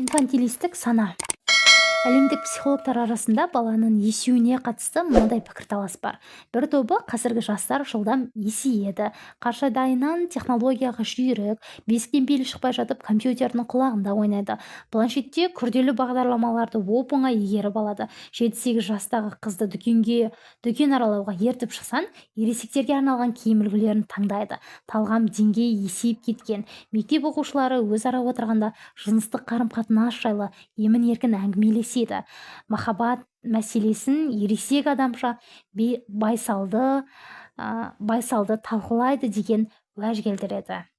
Инфантилистік сана. Әлемдік психологтар арасында баланың есеюіне қатысты мынадай пікірталас бар. Бір тобы: қазіргі жастар жылдам есейеді, қаршадайынан технологияға жүйрік, бесіктен белі шықпай жатып компьютердің құлағында ойнайды, планшетте күрделі бағдарламаларды оп-оңай игеріп алады. 7-8 жастағы қызды дүкен аралауға ертіп шықсаң, ересектерге арналған киім үлгілерін таңдайды, талғам деңгейі есейіп кеткен. Мектеп оқушылары өзара отырғанда жыныстық қарым-қатынас жайлы емін-еркін әңгімелеседі, махаббат мәселесін ересек адамша байсалды талқылайды деген уәж келтіреді.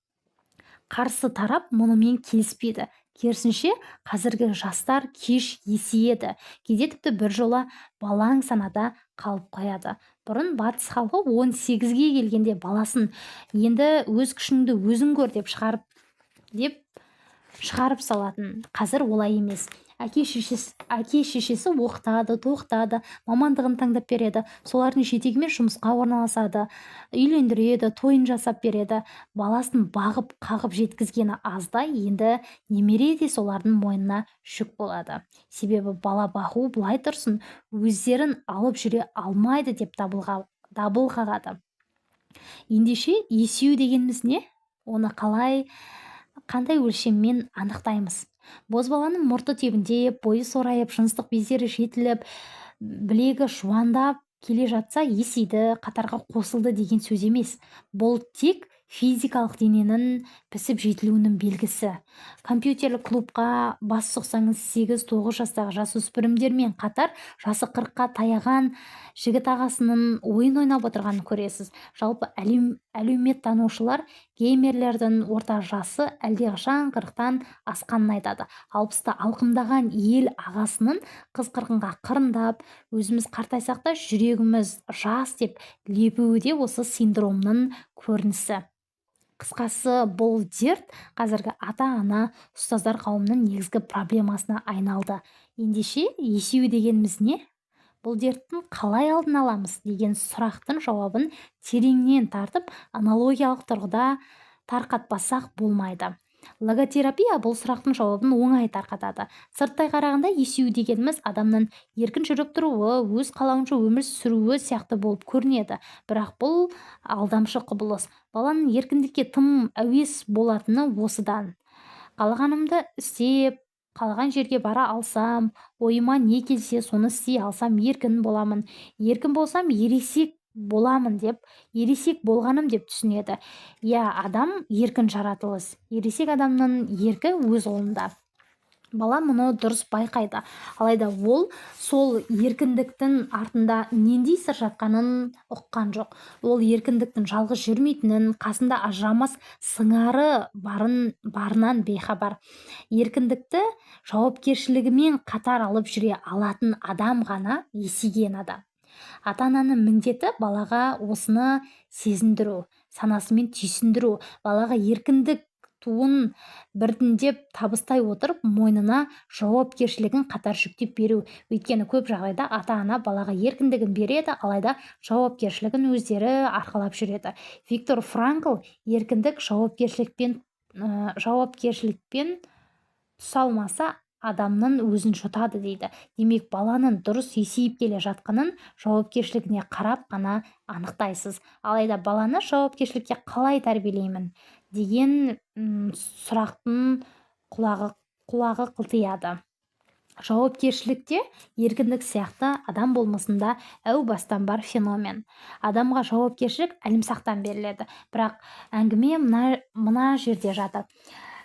Қарсы тарап мұнымен келіспейді. Керісінше, қазіргі жастар кеш есейеді, кейде тіпті біржола балаң санада қалып қояды. Бұрын батыс халқы 18-ге келгенде баласын «енді өз күшіңді өзің көр» деп шығарып салатын. Қазір олай емес. Әке шешесі оқытады, тоқытады, мамандығын таңдап береді, солардың жетегімен жұмысқа орналасады, үйлендіреді, тойын жасап береді. Баласын бағып қағып жеткізгені аздай, енді немере де солардың мойнына жүк болады. Себебі бала бағу былай тұрсын, өздерін алып жүре алмайды деп дабыл қағады. Ендеше, есею дегеніміз не? Оны қалай, қандай өлшеммен анықтаймыз? Бозбаланың мұрты тебіндеп, бойы сорайып, жыныстық бездері жетіліп, білегі жуандап келе жатса, есейді, қатарға қосылды деген сөз емес. Бұл тек физикалық дененің пісіп жетілуінің белгісі. Компьютерлік клубқа бас сұқсаңыз, 8-9 жастағы жасөспірімдермен қатар жасы 40-қа таяған жігіт ағасының ойын ойнап отырғанын көресіз. Жалпы, әлеуметтанушылар геймерлердің орта жасы әлдеқашан 40-тан асқанын айтады. 60-ты алқымдаған ел ағасының қыз қырқынға қырындап, «өзіміз қартайсақ та, жүрегіміз жас» деп лепуі де осы синдромның көрінісі. Қысқасы, бұл дерт қазіргі ата-ана, ұстаздар қауымының негізгі проблемасына айналды. Ендеше, есею дегеніміз не? Бұл дерттің қалай алдын аламыз деген сұрақтың жауабын тереңнен тартып, аналогиялық тұрғыда тарқатпасақ болмайды. Логотерапия бұл сұрақтың жауабын оңай тарқатады. Сырттай қарағанда, есею дегеніміз адамның еркін жүріп тұруы, өз қалауынша өмір сүруі сияқты болып көрінеді. Бірақ бұл алдамшы құбылыс. Баланың еркіндікке тым әуес болатыны осыдан. Қалағанымды істеп, қалаған жерге бара алсам, ойыма не келсе, соны істей алсам, еркін боламын, еркін болсам, ересек боламын деп, ересек болғаным деп түсінеді. Иә, адам еркін жаратылыс. Ересек адамның еркі өз қолында. Бала мұны дұрыс байқайды. Алайда ол сол еркіндіктің артында нендей сыр жатқанын ұққан жоқ. Ол еркіндіктің жалғыз жүрмейтінін, қасында ажырамас сыңары барынан бейхабар. Еркіндікті жауапкершілігімен қатар алып жүре алатын адам ғана есейген адам. Ата ананың міндеті — балаға осыны сезіндіру, санасымен түйсіндіру. Балаға еркіндік туын біртіндеп табыстай отырып, мойнына жауапкершілігін қатар жүктеп беру. Өйткені көп жағдайда ата-ана балаға еркіндігін береді, алайда жауапкершілігін өздері арқалап жүреді. Виктор Франкл: «Еркіндік жауапкершілікпен тұсалмаса, адамның өзін жұтады», — дейді. Демек, баланың дұрыс есейіп келе жатқанын жауапкершілігіне қарап қана анықтайсыз. Алайда баланы жауапкершілікке қалай тәрбиелеймін деген сұрақтың құлағы қылтияды. Жауапкершілік те еркіндік сияқты адам болмысында әу бастан бар феномен. Адамға жауапкершілік әлімсақтан беріледі. Бірақ әңгіме мына жерде жатыр: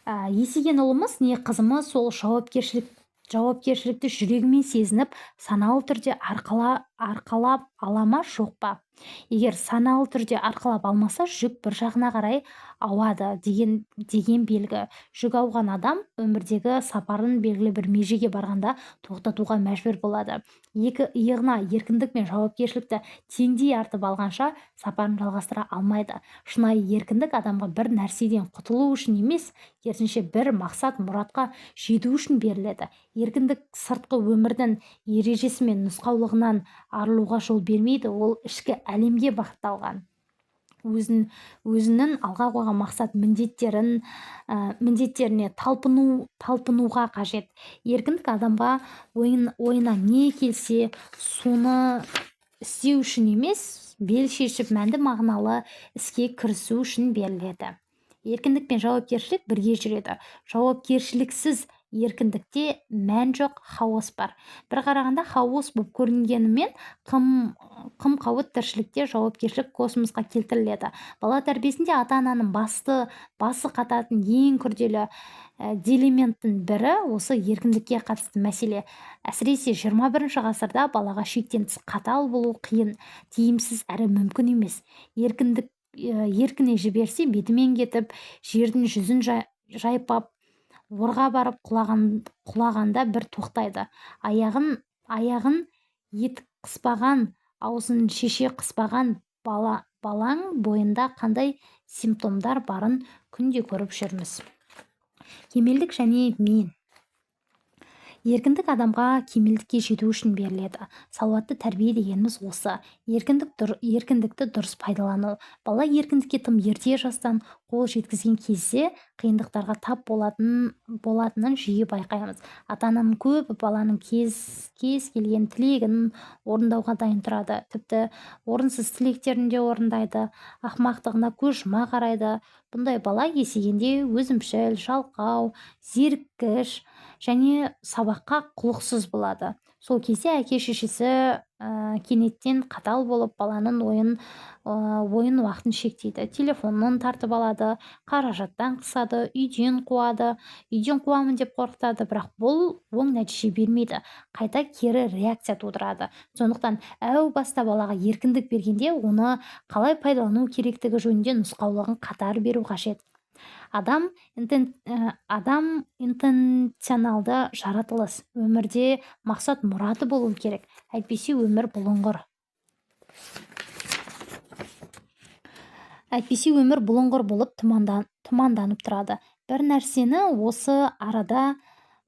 есейген ұлымыз не қызымыз сол жауапкершілікті жүрегімен сезініп, саналы түрде арқалап ала ма, жоқ па? Егер саналы түрде арқалап алмаса, жүк бір жағына қарай ауады деген белгі. Жүк ауған адам өмірдегі сапарын белгілі бір межеге барғанда тоқтатуға мәжбүр болады. Екі иығына еркіндік пен жауапкершілікті теңдей артып алғанша, сапарын жалғастыра алмайды. Шынайы еркіндік адамға бір нәрседен құтылу үшін емес, керісінше, бір мақсат мұратқа жету үшін беріледі. Еркіндік сыртқы өмірдің ережесі мен нұсқаулығынан арылуға жол бермейді. Ол ішкі әлемге бағытталған. өзінің алға қойған мақсат міндеттеріне талпынуға қажет. Еркіндік адамға ойына не келсе, соны істеу үшін емес, бел шешіп мәнді мағыналы іске кірісу үшін беріледі. Еркіндік пен жауапкершілік бірге жүреді. Жауапкершіліксіз еркіндікте мән жоқ, хаос бар. Бір қарағанда хаос болып көрінгенімен қым-қауыт тіршілікте жауапкершілік космосқа келтіріледі. Бала тәрбиесінде ата-ананың басы қататын ең күрделі дилемманттың бірі осы еркіндікке қатысты мәселе. Әсіресе 21 ғасырда балаға шектен тыс қатал болу қиын, тиімсіз әрі мүмкін емес. Еркіне жіберсе бетімен кетіп, жердің жүзін жайпап, орға барып құлағанда бір тоқтайды. Аяғын етік қыспаған, аузын шеше қыспаған балаң бойында қандай симптомдар барын күнде көріп жүрміз. Кемелдік және мен. Еркіндік адамға кемелдікке жету үшін беріледі. Салауатты тәрбие дегеніміз осы. Еркіндікті дұрыс пайдалану. Бала еркіндікке тым ерте жастан қол жеткізген кезде қиындықтарға тап болатынын жиі байқаймыз. Ата-ананың көбі баланың кез келген тілегін орындауға дайын тұрады. Тіпті орынсыз тілектерін де орындайды. Ақымақтығына көз жұма қарайды. Бұндай бала есейгенде өзімшіл, жалқау, зеріккіш және сабаққа құлықсыз болады. Сол кезде әке-шешесі кенеттен қатал болып, баланың ойын уақытын шектейді, телефонын тартып алады, қаражаттан қысады, үйден қуады, үйден қуамын деп қорқытады, бірақ бұл оң нәтиже бермейді, қайта кері реакция тудырады. Сондықтан әу баста балаға еркіндік бергенде оны қалай пайдалану керектігі жөнінде нұсқаулығын қатар беру қажет. Адам интенционалды жаратылыс. Өмірде мақсат мұраты болу керек. Әйтпесе өмір бұлыңғыр. Әйтпесе өмір бұлыңғыр болып тұманданып тұрады. Бір нәрсені осы арада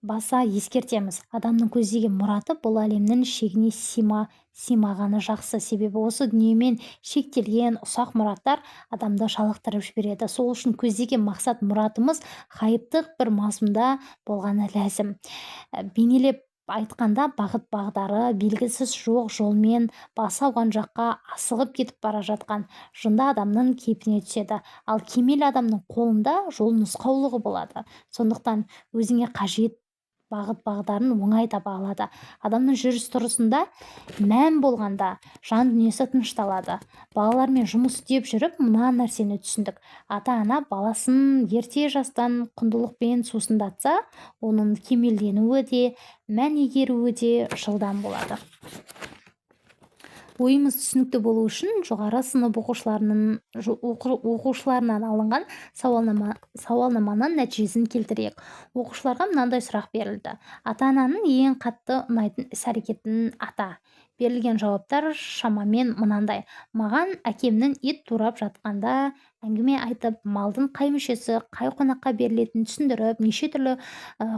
баса ескертеміз. Адамның көздеген мұраты бұл әлемнің шегіне симағаны жақсы. Себебі осы дүниемен шектелген ұсақ мұраттар адамды жалықтырып жібереді. Сол үшін көздеген мақсат мұратымыз ғайыптық бір мазмұнда болғаны ләзім. Бейнелеп айтқанда, бағыт бағдары белгісіз жоқ жолмен басы ауған жаққа асығып кетіп бара жатқан жынды адамның кейпіне түседі. Ал кемел адамның қолында жол нұсқаулығы болады. Сондықтан өзіңе қажет бағыт бағдарын оңай таба алады. Адамның жүріс-тұрысында мән болғанда жан дүниесі тынышталады. Балалармен жұмыс істеп жүріп мына нәрсені түсіндік. Ата-ана баласын ерте жастан құндылықпен сусындатса, оның кемелденуі де, мән игеруі де жылдам болады. Ойымыз түсінікті болу үшін жоғары сынып оқушыларынан алынған сауалнаманың нәтижесін келтірейік. Оқушыларға мынандай сұрақ берілді. Ата-ананың ең қатты ұнайтын іс-әрекетін ата. Берілген жауаптар шамамен мынандай. Маған әкемнің ет турап жатқанда әңгіме айтып, малдың қай мүшесі, қай қонаққа берілетінін түсіндіріп, неше түрлі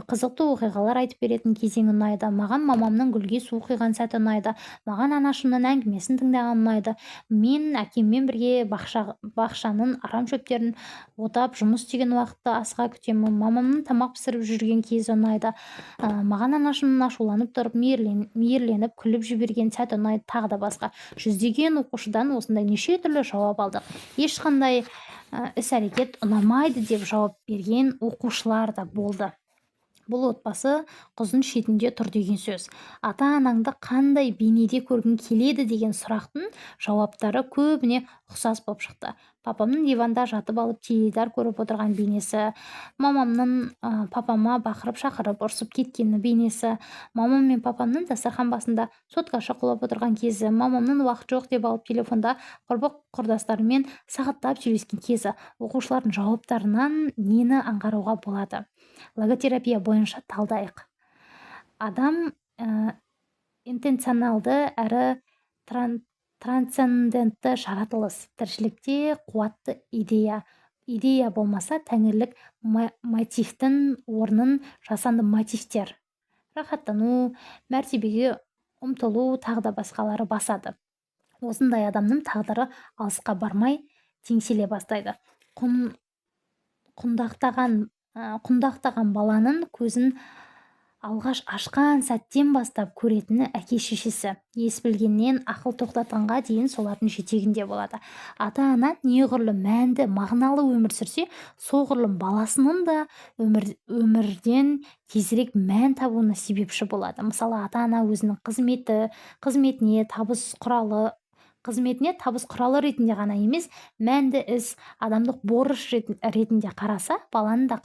қызықты оқиғалар айтып беретін кезең ұнайды. Маған мамамның гүлге су құйған сәті ұнайды. Маған анашымның әңгімесін тыңдаған ұнайды. Мен әкеммен бірге бақшаның арам шөптерін отап жұмыс істеген уақытты асыға күтемін. Мамамның тамақ пісіріп жүрген кезі ұнайды. Маған анашымның ашуланып тұрып, мейірленіп күліп жіберген сәт ұнайды, тағы да басқа. Жүздеген оқушыдан осындай неше түрлі жауап алдық. Ешқандай іс-әрекет ұнамайды деп жауап берген оқушылар да болды. Бұл отбасы құздың шетінде тұр деген сөз. Ата-анаңды қандай бейнеде көргің келеді деген сұрақтың жауаптары көбіне ұқсас болып шықты. Папамның диванда жатып алып теледидар көріп отырған бейнесі, мамамның папама бақырып шақырып ұрсып кеткені бейнесі, мамам мен папамның дастархан басында сотка шұқылап отырған кезі, мамамның уақыт жоқ деп алып телефонда құрбы құрдастарымен сағаттап сөйлескен кезі. Оқушылардың жауаптарынан нені аңғаруға болады? Логотерапия бойынша талдайық. Адам интенционалды әрі трансцендентті жаратылыс. Тіршілікте қуатты идея. Идея болмаса, тәңірлік мотивтің орнын жасанды мотивтер, рахаттану, мәртебеге ұмтылу, тағы да басқалары басады. Осындай адамның тағдыры алысқа бармай теңселе бастайды. Құндақтаған баланың көзін алғаш ашқан сәттен бастап көретіні әке-шешесі. Ес білгеннен ақыл тоқтатқанға дейін солардың жетегінде болады. Ата-ана неғұрлым мәнді, мағыналы өмір сүрсе, соғұрлым баласының да өмірден тезірек мән табуына себепші болады. Мысалы, ата-ана өзінің қызметіне табыс құралы ретінде ғана емес, мәнді іс, адамдық борыш ретінде қараса, баланың да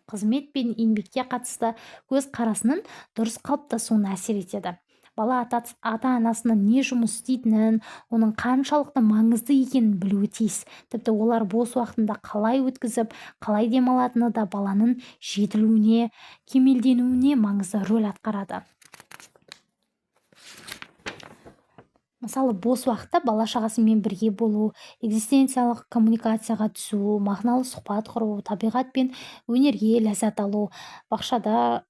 қызмет пен еңбекке қатысты көз қарасының дұрыс қалыптасуына әсер етеді. Бала ата-анасының не жұмыс істейтінін, оның қаншалықты маңызды екенін білуі тиіс. Тіпті олар бос уақытында қалай өткізіп, қалай демалатыны да баланың жетілуіне, кемелденуіне маңызды рөл атқарады. Мысалы, бос уақытта бала-шағасымен бірге болу, экзистенциялық коммуникацияға түсу, мағыналы сұхбат құру, табиғат пен өнерге ләззат алу, бақшада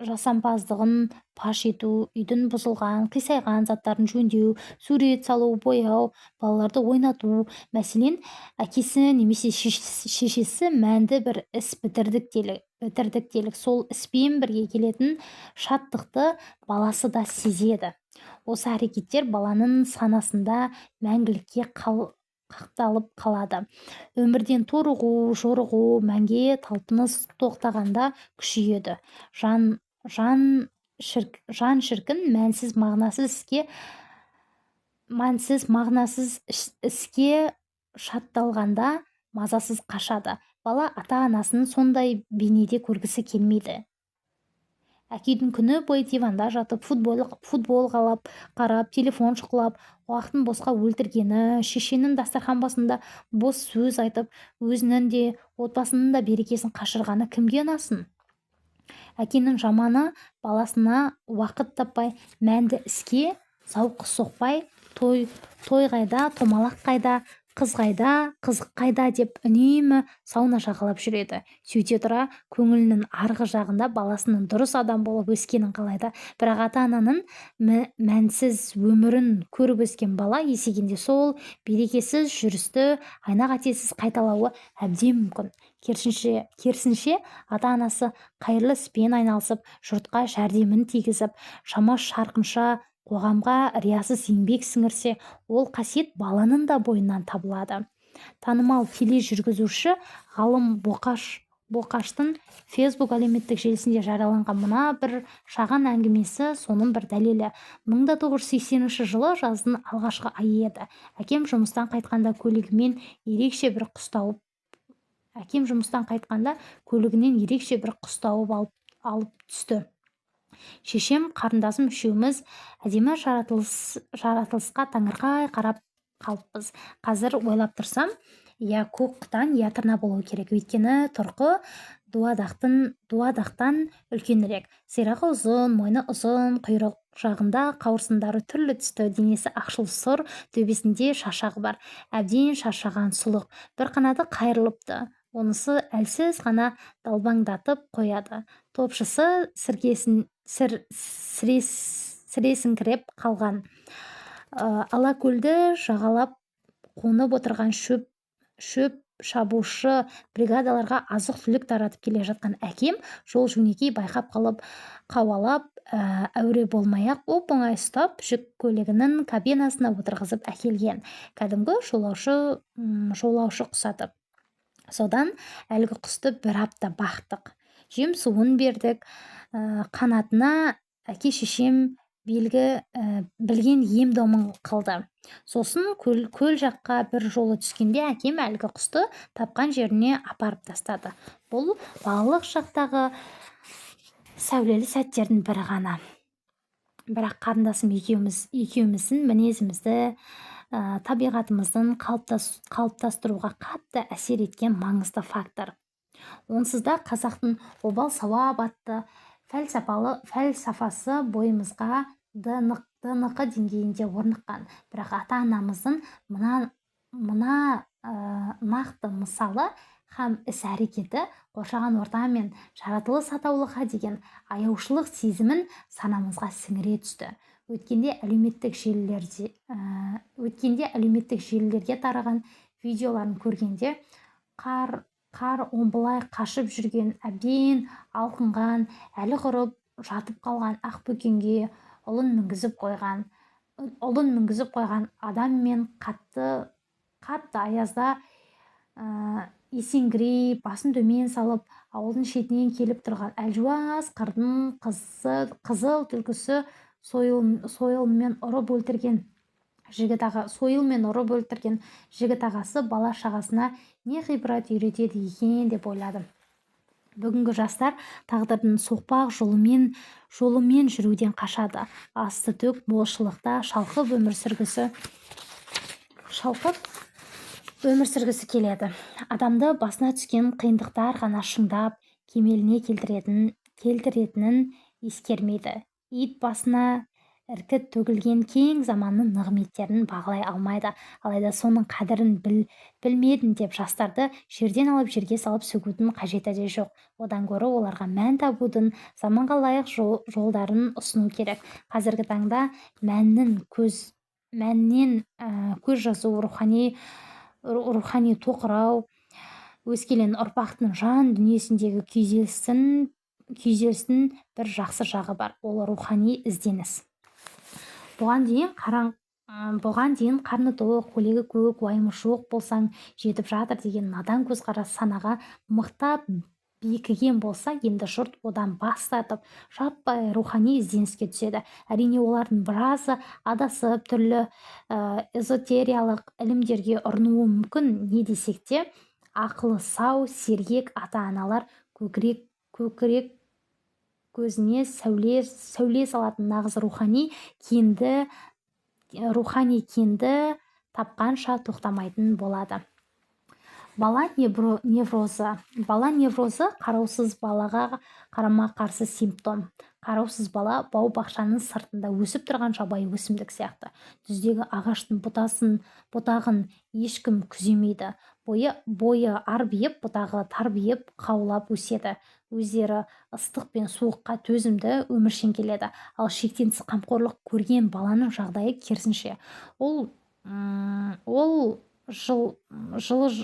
жасампаздығын паш ету, үйдің бұзылған, қисайған заттарын жөндеу, сурет салу, бояу, балаларды ойнату. Мәселен, әкесі немесе шешесі мәнді бір іс бітірдік делік, сол іспен бірге келетін шаттықты баласы да сезеді. Осы әрекеттер баланың санасында мәңгілікке қақталып қалады. Өмірден торығу, жорығу, мәнге талпыныс тоқтағанда күшейеді. Жан шіркін мәнсіз мағынасыз іске шатталғанда мазасыз қашады. Бала ата-анасын сондай бейнеде көргісі келмейді. Әкейдің күні бойы диванда жатып, футбол қарап, телефон шұқылап, уақытын босқа өлтіргені, шешенің дастархан басында бос сөз айтып, өзінің де, отбасының да берекесін қашырғаны кімге ұнасын? Әкенің жаманы баласына уақыт таппай, мәнді іске зауқы соқпай, той қайда, томалақ қайда, қыз қайда, қызық қайда деп үнемі сауна жағалап жүреді. Сөйте тұра көңілінің арғы жағында баласының дұрыс адам болып өскенін қалайды. Бірақ ата-ананың мәнсіз өмірін көріп өскен бала есейгенде сол берекесіз жүрісті айна қатесіз қайталауы әбден мүмкін. Керісінше ата-анасы қайырлы іспен айналысып, жұртқа жәрдемін тигізіп, шама шарқынша қоғамға риясыз еңбек сіңірсе, ол қасиет баланың да бойынан табылады. Танымал тележүргізуші Ғалым Боқаштың Facebook әлеуметтік желісінде жарияланған мына бір шағын әңгімесі соның бір дәлелі. 1980 жылы жаздың алғашқы айы еді. Әкем жұмыстан қайтқанда көлігінен ерекше бір құс тауып алып түсті. Шешем, қарындасым үшеуміз әдемі жаратылысқа таңырқай қарап қалыппыз. Қазір ойлап тұрсам, я көк құтан, я тырна болу керек. Өйткені тұрқы дуадақтан үлкенірек. Сирағы ұзын, мойны ұзын, құйрық жағында қауырсындары түрлі түсті, денесі ақшыл сұр, төбесінде шашағы бар. Әбден шаршаған сұлық. Бір қанаты қайырылыпты. Онысы әлсіз ғана далбаңдатып қояды. Топшысы сіресіңкіреп қалған. Алакөлді жағалап қонып отырған шөп шабушы бригадаларға азық-түлік таратып келе жатқан әкем жол жөнекей байқап қалып, қауалап, әуре болмай-ақ оп-оңай ұстап, жүк көлігінің кабинасына отырғызып әкелген. Кәдімгі жолаушы құсатып. Содан әлгі құсты бір апта бақтық. Жем суын бердік, қанатына әке-шешем білген ем-домын қылды. Сосын көл жаққа бір жолы түскенде әкем әлгі құсты тапқан жеріне апарып тастады. Бұл балалық шақтағы сәулелі сәттердің бірі ғана. Бірақ қарындасым екеуміздің мінезімізді, табиғатымыздың қалыптастыруға қатты әсер еткен маңызды фактор. Онсыз да қазақтың обал сауап атты фәлсафасы бойымызға ДНҚ деңгейінде орныққан. Бірақ ата-анамыздың мына нақты мысалы һәм іс-әрекеті қоршаған орта мен жаратылыс атаулыға деген аяушылық сезімін санамызға сіңіре түсті. Өткенде әлеуметтік желілерге тараған Видеоларын көргенде қар омбылай қашып жүрген, әбден алқынған, әлі құрып жатып қалған ақбөкенге ұлын мінгізіп қойған адам мен қатты қатты аязда есеңгірей, басын төмен салып, ауылдың шетінен келіп тұрған әлжуаз қырдың қызыл түлкісі сойылмен ұрып өлтірген жігіт ағасы бала шағасына не ғибрат үйретеді екен деп ойладым. Бүгінгі жастар тағдырдың соқпақ жолымен жүруден қашады. Асты төк молшылықта шалқып өмір сүргісі келеді. Адамды басына түскен қиындықтар ғана шыңдап, кемеліне келтіретінін ескермейді. Ит басына іркіт төгілген кең заманның нығметтерін бағалай алмайды. Алайда соның қадірін білмедім деп жастарды жерден алып, жерге салып сөгудің қажеті де жоқ. Одан гөрі оларға мән табудың заманға лайық жолдарын ұсыну керек. Қазіргі таңда мәннен көз жазу, рухани тоқырау, өскелең ұрпақтың жан дүниесіндегі күйзелістің бір жақсы жағы бар: ол рухани ізденіс. Бұған дейін қарны тоқ, көйлегі көк, уайымы жоқ болсаң жетіп жатыр деген надан көзқарас санаға мықтап бекіген болса, енді жұрт одан бас тартып, жаппай рухани ізденіске түседі. Әрине, олардың біразы адасып, түрлі эзотериялық ілімдерге ұрынуы мүмкін. Не десек те, ақылы сау, сергек ата-аналар көкірек көзіне сәуле салатын нағыз рухани кенді тапқанша тоқтамайтын болады. Бала неврозы. Қараусыз балаға қарама-қарсы симптом. Қараусыз бала бау-бақшаның сыртында өсіп тұрған жабайы өсімдік сияқты. Түздегі ағаштың бұтағын ешкім күземейді. Бойы арбиып, бұтағы тарбиып, қаулап өседі. Өздері ыстық пен суыққа төзімді, өміршең келеді. Ал шектен тыс қамқорлық көрген баланың жағдайы керісінше. Ол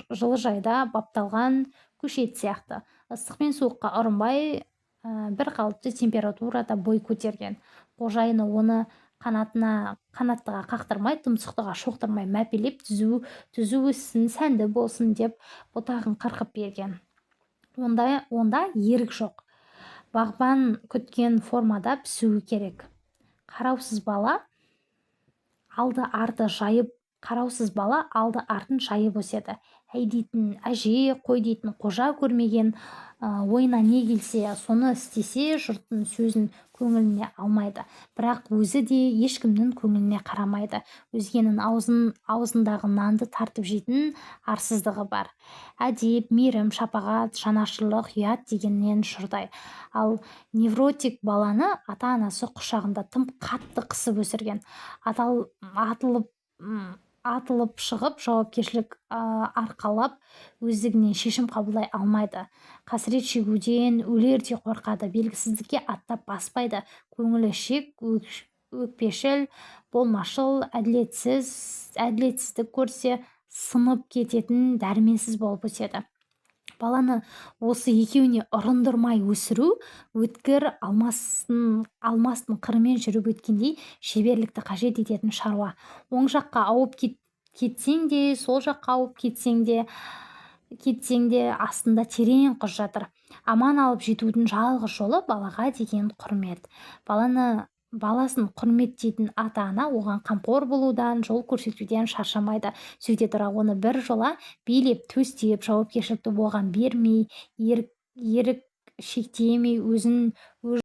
жылыжайда бапталған көшет сияқты. Ыстық пен суыққа ұрынбай, бір қалыпты температурада бой көтерген. Қожайыны оны қанаттыға қақтырмай, тұмсықтыға шоқтырмай мәпелеп, түзу түзу өссін, сәнді болсын деп бұтағын қырқып берген. Онда ерік жоқ. Бағбан күткен формада пісуі керек. Қараусыз бала алды артын жайып өседі. Әй дейтін әже, қой дейтін қожа көрмеген, ойына не келсе соны істесе, жұрттың сөзін көңіліне алмайды. Бірақ өзі де ешкімнің көңіліне қарамайды. Өзгенің аузындағы нанды тартып жейтін арсыздығы бар. Әдеп, мейірім, шапағат, жанашырлық, ұят дегеннен жұрдай. Ал невротик баланы ата-анасы құшағында тым қатты қысып өсірген. Атылып шығып, жауапкершілік арқалап, өздігінен шешім қабылдай алмайды. Қасірет шегуден өлердей қорқады, белгісіздікке аттап баспайды. Көңілі шек, өкпешіл, болмашыл, әділетсіздік көрсе сынып кететін дәрменсіз болып өседі. Баланы осы екеуіне ұрындырмай өсіру өткір алмастың қырымен жүріп өткендей шеберлікті қажет ететін шаруа. Оң жаққа ауып кетсең де, сол жаққа ауып кетсең де, астында терең құз жатыр. Аман алып жетудің жалғыз жолы — балаға деген құрмет. Баласын құрметтейтін ата-ана оған қамқор болудан, жол көрсетуден шаршамайды. Сөйте тұра оны бір жола билеп төстеп, жауапкершілікті оған бермей, ерік шектемей, өзін өз